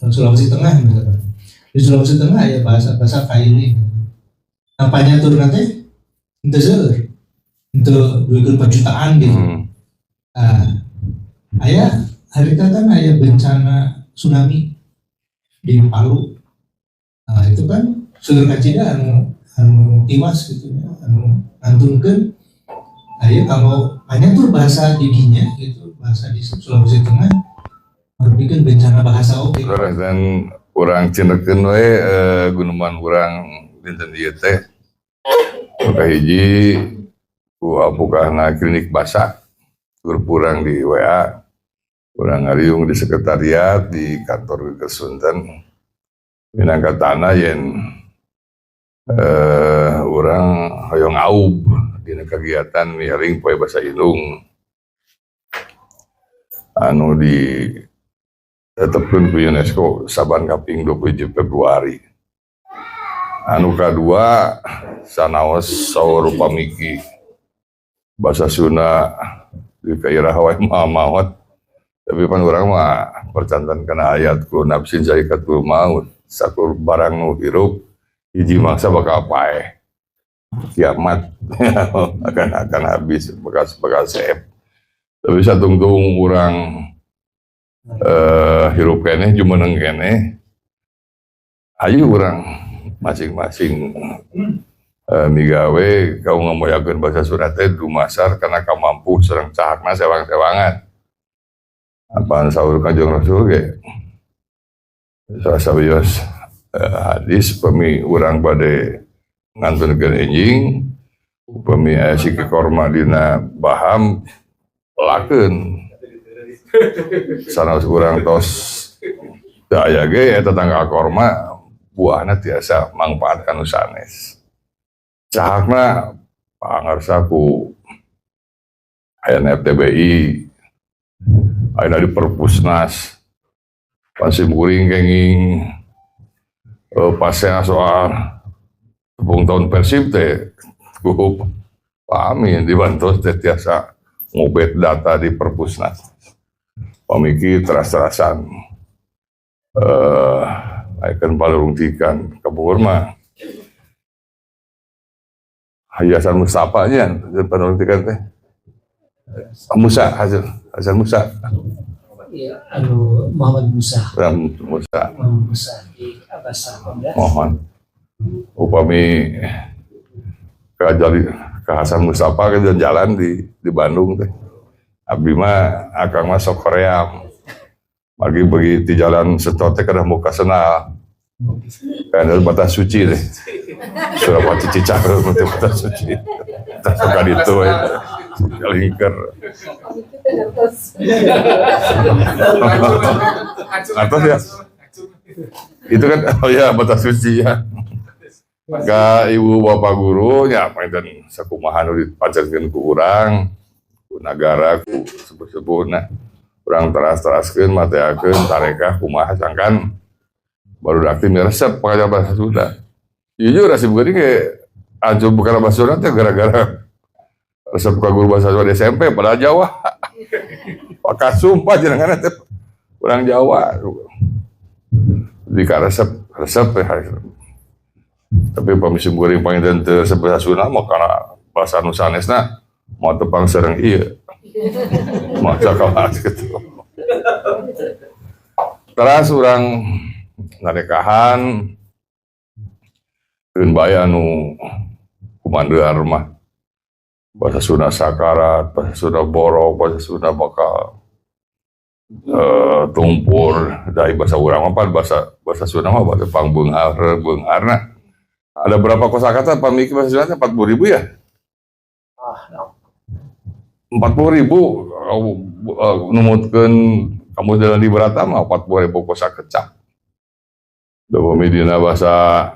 Sulawesi Tengah misalkan. Di Sulawesi Tengah ya bahasa-bahasa Kaili. Nah, panyaturna teh henteu seueur. Henteu duikeun jutaan gitu. Nah, aya harita kan aya bencana tsunami di Palu. Nah, itu kan seueur kacida anu anu tiwas gitu ya, anu ngantunkeun aya kanggo panyatur bahasa didinya gitu, bahasa di Sulawesi Tengah merupakan bencana bahasa oge. Leres, dan urang cindekeun we guneman urang dinten ieu teh. Nu kahiji ku apukahna klinik basa grup urang di WA, urang ngariung di sekretariat di kantor Kesunten minangka tanah yen urang hoyong aub dina kegiatan miring poe bahasa indung anu di tetepkeun ku UNESCO saban kaping 27 Februari. Anu kadua, sanaos saur pamiki bahasa Sunda di kairah wae moal maot, tapi pan urang mah percanten kana ayat kullu nafsin zaiqatul maut, sakur barang nu hirup hiji mangsa bakal paeh, kiamat akan habis, bakal bakal seep. Tapi satungtung urang hirup keneh, jumeneng keneh, ayo urang masing-masing migawe kau ngamoyakeun bahasa Sunda teh dumasar kana kamampu sareng cahakna sewang-sewangan. Apaan saur Kanjeng Rasul ge salah sawios hadis, upami urang bade ngantunkeun enjing, upami aya siki korma dina baham, pelakeun. Sanaos urang tos teu aya ge, eta tangkal korma buahna tiasa mangfaat kanu sanes. Cahakna pangarsa ku ayana FTBI, ayana di Perpusnas, pasti muring kenging pasena soal tepung tahun Persib teh ku Pak Amin dibantu teh tiasa ngobet data di Perpusnas. Pamiki teras-terasan ayeuna palurungtikan kapungkur mah Haji Hasan Mustafa nya palurungtikan teh Musa Hasan Hasan Musa. Iya, anu Muhammad Musa. Musa. Muhammad Musa di Abasa 18. Mohon upami ke jadi ke Hasan Mustafa ke jalan di Bandung teh, abdi mah akang mah sok hoream pagi begitu jalan Sentot teh kada muka senal kan dari batas suci deh Surapati Cicaheum teh batas suci tah suka ditu we lingker. Atas ya itu kan, oh ya, batas suci ya. Ka ibu bapak guru nya panginten sakumaha nu dipancetkeun ku urang, ku nagara, ku sepuh-sepuh. Nah, urang teras-teraskeun mateakeun tarekah kumaha sangkan baru aktif resep pengajar bahasa Sunda. Jujur resep geuning ge hancur bukan bahasa Sunda teh gara-gara resep ka guru bahasa Sunda di SMP padahal Jawa. Pak sumpah jenengan teh urang Jawa. Di resep resep ya. Tapi upami simkuring panginten teu resep bahasa Sunda mah kana bahasa nu sanesna mau tepang sareng ieu. Maca kelas gitu. Teras urang narekahan keun bae anu kumandear mah bahasa Sunda sakarat, bahasa Sunda borok, bahasa Sunda bakal tumpur dari bahasa urang mah pan bahasa bahasa Sunda mah bahasa pangbeunghar beungharna. Ada berapa kosakata Pak Miki bahasa Sunda? 40 ribu ya? Ah, no. 40 ribu numutkeun kamu jalan di Baratama 40 ribu kosakata. Upami dina bahasa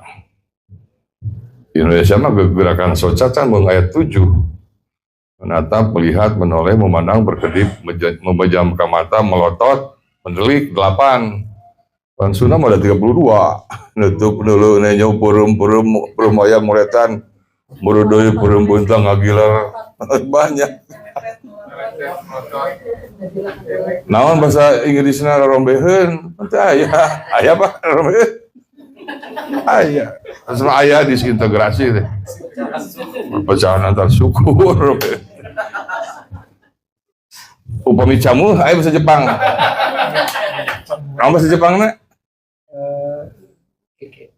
Indonesia mah gerakan soca can mung aya 7. Menatap, melihat, menoleh, memandang, berkedip, memejamkan mata, melotot, menelik, 8. Pan Sunda mah ada 32. Nutup dulu nenyo purum purum purum ayam muretan murudoy purum buntang ngagilar banyak. Naon bahasa Inggrisna rorombeheun? Teu aya. Aya apa rorombeheun? Aya. Asal aya disintegrasi teh. Perpecahan antar suku. Upami camuh aya bahasa Jepang. Naon bahasa Jepangna? Oke.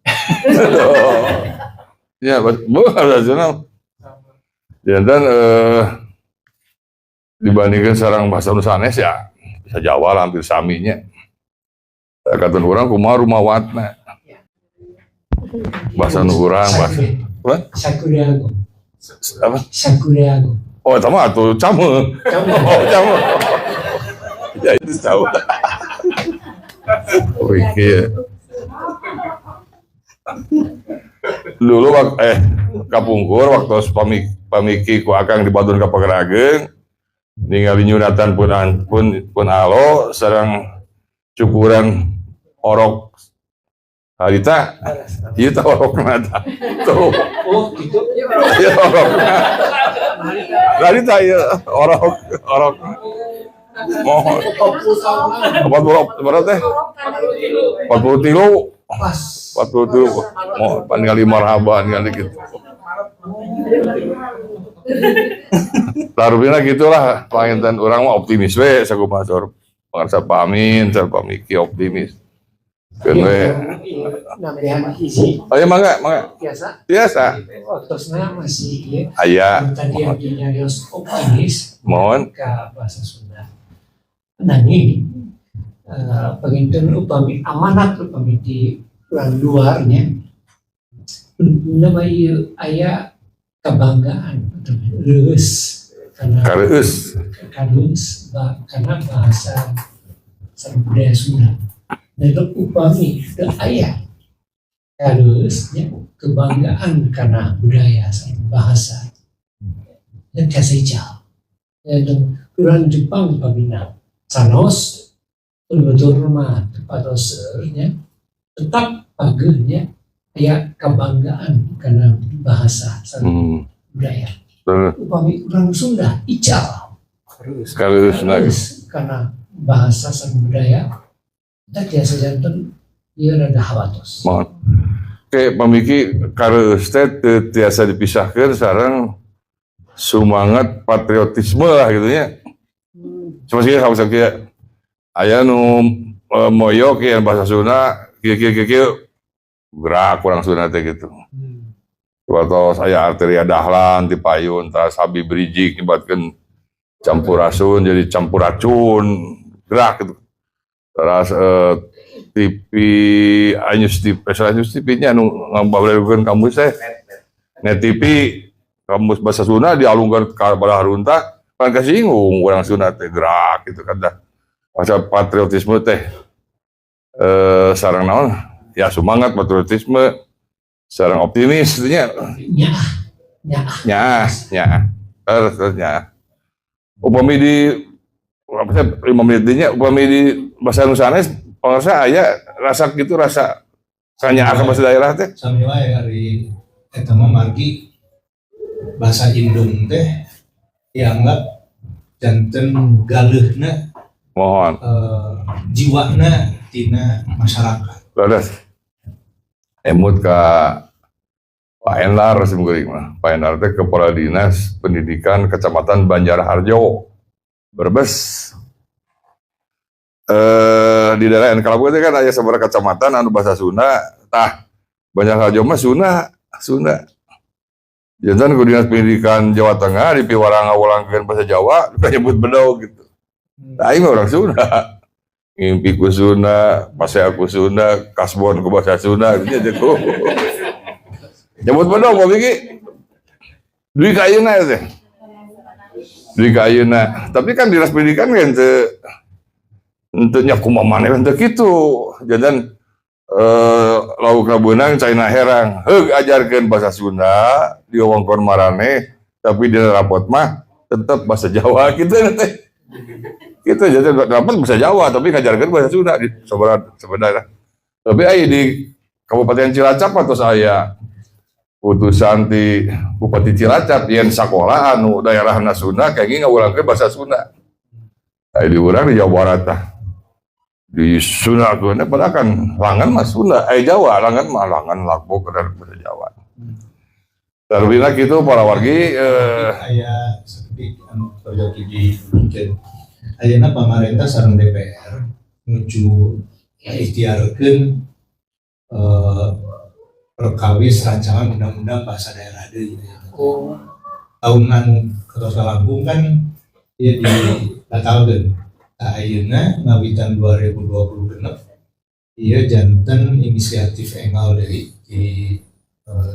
Ya, bu, bahasa Sunda. Jantan dibandingkan sareng bahasa nu sanes ya bisa Jawa lah hampir saminya. Kata urang kumaha rumawatna. Bahasa nu urang bahasa apa? Sakureago. Apa? Sakureago. Oh, eta mah atuh camuh. Camuh. Oh, camuh. Ya itu tahu. Oh, iya. Dulu waktu kapungkur waktu pamiki ku akang dibantuan ka Pagerageung ningali nyunatan pun pun pun alo sareng cukuran orok harita ieu teh orokna tah tuh. Oh, gitu. Ieu orokna harita ieu orok orok mohon 40 berapa teh 43. Pas. 43 mau ningali marhaban ningali gitu. Tarubina gitulah panginten urang mah optimis we sakumaha saur pangarsa Pak Amin, saur Pak Miki optimis. Keun we. Nambahan hiji. Oh ya, mangga, mangga. Biasa. Biasa. Waktosna masih ieu. Aya. Tadi abdi nyarios optimis Mohon. Ke bahasa Sunda. Nanging panginten upami amanat upami di urang luarnya nama ieu aya kebanggaan reueus karena Kareueus. Kareueus karena bahasa sareng budaya Sunda. Dan itu upami teu aya kareueus nya kebanggaan karena budaya sareng bahasa dan tiasa ical. Dan urang Jepang pamina sanos betul mah patos nya tetap pageuhnya aya kebanggaan karena bahasa sareng budaya. Bener. Upami urang Sunda ical Kareueus lagi. karena Bahasa sareng budaya kita tiasa janten ieu rada hawatos. Mohon. Oke, pamiki kareueus teh teu tiasa dipisahkeun sareng semangat patriotisme lah gitu nya. Cuma sih kalau kieu aya nu moyok yang bahasa Sunda kieu kieu kieu kieu gerak kurang Sunda teh gitu. Waktu saya Arteria Dahlan ti payun tas Habib Rizieq nyebatkeun campurasun jadi campuracun gerak gitu. Terus TV Anyus TV, Anyus TV nya anu ngabareulkeun kamus teh Net TV, kamus bahasa Sunda dialungkan ka pada harunta kan kasinggung urang Sunda teh gerak gitu kan dah. Masa patriotisme teh sareng naon ya, semangat patriotisme sareng optimis gitu nya. Nyaah. Nyaah. Nyaah, nyaah. Terus terus nyaah. Upami di apa sih, 5 menit dinya, upami di bahasa nu sanes pangersa aya rasa gitu, rasa kanyaah ka bahasa daerah teh? Sami wae, ari eta mah margi bahasa indung teh dianggap janten galeuhna, Mohon. Jiwana tina masyarakat. Leres. Emut ka Pak Endar simkuring mah. Pak Endar teh Kepala Dinas Pendidikan Kecamatan Banjarharjo, Brebes. Di daerah Kalabu teh kan aya sabaraha kecamatan anu bahasa Sunda. Tah, Banjarharjo mah Sunda, Sunda. Janten ku Dinas Pendidikan Jawa Tengah dipiwarang ngawulangkeun bahasa Jawa, nyebut bedog gitu. Nah, aing mah orang Sunda. Ngimpi ku Sunda, pasea ku Sunda, kasbon ku bahasa Sunda, gitu aja ku. Nyebut bedog Pak Biki. Duit ka ayeuna teh. Duit ka ayeuna. Tapi kan Dinas Pendidikan kan teu henteu nya kumaha maneh teu kitu. Janten laukna beunang caina herang. Heug ajarkeun bahasa Sunda di wewengkon maraneh, tapi di rapot mah tetep bahasa Jawa gitu teh. Gitu jadi dapat bahasa Jawa tapi ngajarkeun bahasa Sunda di sebenarnya. Tapi aya di Kabupaten Cilacap atau saya putusan di Bupati Cilacap yen sakola anu daerahna Sunda kayaknya ngawulangkeun bahasa Sunda. Aya di urang di Jawa Barat tah. Di Sunda padahal kan langan mah Sunda, eh Jawa, langan mah langan lakbok dan bahasa Jawa. Terbina gitu para wargi Aya seperti anu peryogi di mungkin ayeuna pamarentah sareng DPR nuju ikhtiarkeun perkawis rancangan undang-undang bahasa daerah deui gitu. Oh. Tahun anu katos langkung kan ieu dibatalkeun. Tah, ayeuna ngawitan 2026 ieu janten inisiatif enggal dari di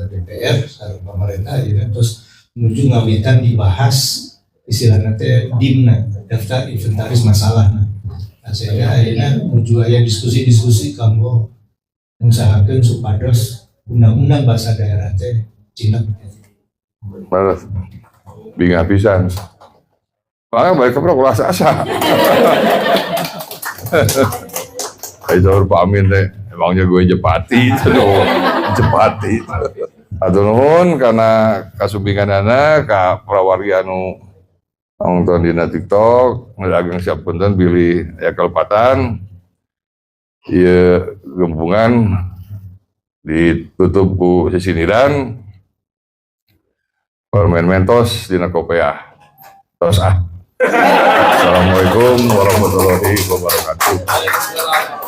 DPR sareng pemerintah ayeuna terus menuju ngawitan dibahas istilahna teh DIM-na, daftar inventaris masalah. Nah, sehingga ayeuna menuju aya diskusi-diskusi kanggo ngusahakeun supados undang-undang bahasa daerah teh cinta. Leres. Bingah pisan. Soalnya balik ke ulah asa. Kayak saur Pak Amin teh, emangnya gue Jepati itu dong. Jepati. Atur nuhun karena kasumpinganana ka prawargi anu nonton dina TikTok, dagang siap punten bilih aya kalepatan. Ieu gempungan ditutup ku sisindiran permen Mentos dina kopeah. Tos ah. Assalamualaikum warahmatullahi wabarakatuh. Waalaikumsalam.